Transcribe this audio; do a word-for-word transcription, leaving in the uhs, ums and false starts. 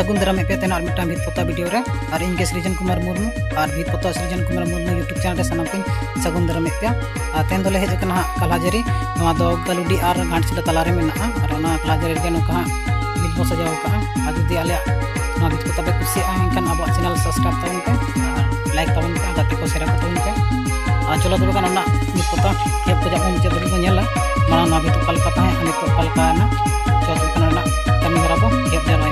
ᱥᱟᱹᱜᱩᱱ ᱫᱟᱨᱟᱢᱮᱫ ᱯᱮᱭᱟ ᱛᱮᱦᱮᱧ ᱟᱨ ᱢᱤᱫᱴᱟᱝ ᱵᱷᱤᱛ ᱯᱚᱛᱟᱣ ᱵᱷᱤᱰᱤᱭᱳ ᱨᱮ᱾ ᱟᱨ ᱤᱧ ᱜᱮ ᱥᱨᱤᱡᱚᱱ ᱠᱩᱢᱟᱨ ᱢᱩᱨᱢᱩ, ᱟᱨ ᱵᱷᱤᱛ ᱯᱚᱛᱟᱣ ᱥᱨᱤᱡᱚᱱ ᱠᱩᱢᱟᱨ ᱢᱩᱨᱢᱩ YouTube ᱪᱮᱱᱮᱞ ᱨᱮ ᱥᱟᱱᱟᱢ ᱠᱚᱧ ᱥᱟᱹᱜᱩᱱ ᱫᱟᱨᱟᱢᱮᱫ ᱯᱮᱭᱟ᱾ ᱟᱨ ᱛᱮᱦᱮᱧ ᱫᱚᱞᱮ ᱦᱮᱡ ᱟᱠᱟᱱᱟ ᱦᱟᱸᱜ ᱠᱟᱞᱦᱟᱡᱟᱹᱨᱤ, ᱱᱚᱣᱟ ᱫᱚ ᱜᱟᱹᱞᱩᱰᱤ ᱟᱨ ᱜᱷᱟᱴᱥᱤᱞᱟᱹ ᱛᱟᱞᱟᱨᱮ ᱢᱮᱱᱟᱜᱼᱟ᱾ ᱟᱨ ᱚᱱᱟ ᱠᱟᱞᱦᱟᱡᱟᱹᱨᱤ ᱨᱮᱜᱮ ᱱᱚᱝᱠᱟ ᱦᱟᱸᱜ ᱵᱷᱤᱛ ᱵᱚ ᱥᱟᱡᱟᱣ ᱟᱠᱟᱫᱼᱟ᱾ ᱟᱨ ᱡᱩᱫᱤ ᱟᱞᱮᱭᱟᱜ ᱱᱚᱣᱟ ᱵᱷᱤᱛ ᱯᱚᱛᱟᱣ ᱯᱮ ᱠᱩᱥᱤᱭᱟᱜᱼᱟ, ᱮᱱᱠᱷᱟᱱ ᱟᱵᱚᱣᱟᱜ ᱪᱮᱱᱮᱞ ᱥᱟᱵᱥᱠᱨᱟᱭᱤᱵ ᱛᱟᱵᱚᱱ ᱯᱮ, ᱟᱨ ᱞᱟᱭᱤᱠ ᱛᱟᱵᱚᱱ ᱯᱮ, ᱟᱨ ᱜᱟᱛᱮ ᱠᱚ ᱥᱮᱭᱟᱨ ᱟᱠᱚ ᱛᱟᱵᱚᱱ ᱯᱮ᱾ ᱟᱨ ᱪᱚᱞᱚ ᱛᱚᱵᱮ ᱠᱷᱟᱱ ᱚᱱᱟ ᱵᱷᱤᱛ ᱯᱚᱛᱟᱣ ᱮᱦᱚᱵ ᱠᱷᱚᱱᱟᱜ ᱢᱩᱪᱟᱹᱫ ᱫᱷᱟᱹᱵᱤᱡ ᱵᱚᱱ ᱧᱮᱞᱟ᱾ ᱢᱟᱲᱟᱝ ᱱᱚᱣᱟ ᱵᱷᱤᱛ ᱚᱠᱟ ᱞᱮᱠᱟ ᱛᱟᱦᱮᱸ ᱟᱨ ᱱᱤᱛᱚᱜ ᱚᱠᱟ ᱞᱮᱠᱟᱭᱮᱱᱟ᱾ ᱪᱚᱞᱚ ᱛᱚᱵᱮ ᱠᱷᱟᱱ ᱚᱱᱟ ᱠᱟᱹᱢᱤ ᱦᱚᱨᱟ ᱵᱚ ᱮᱦᱚᱵ ᱡᱟᱣᱨᱟᱭᱟ᱾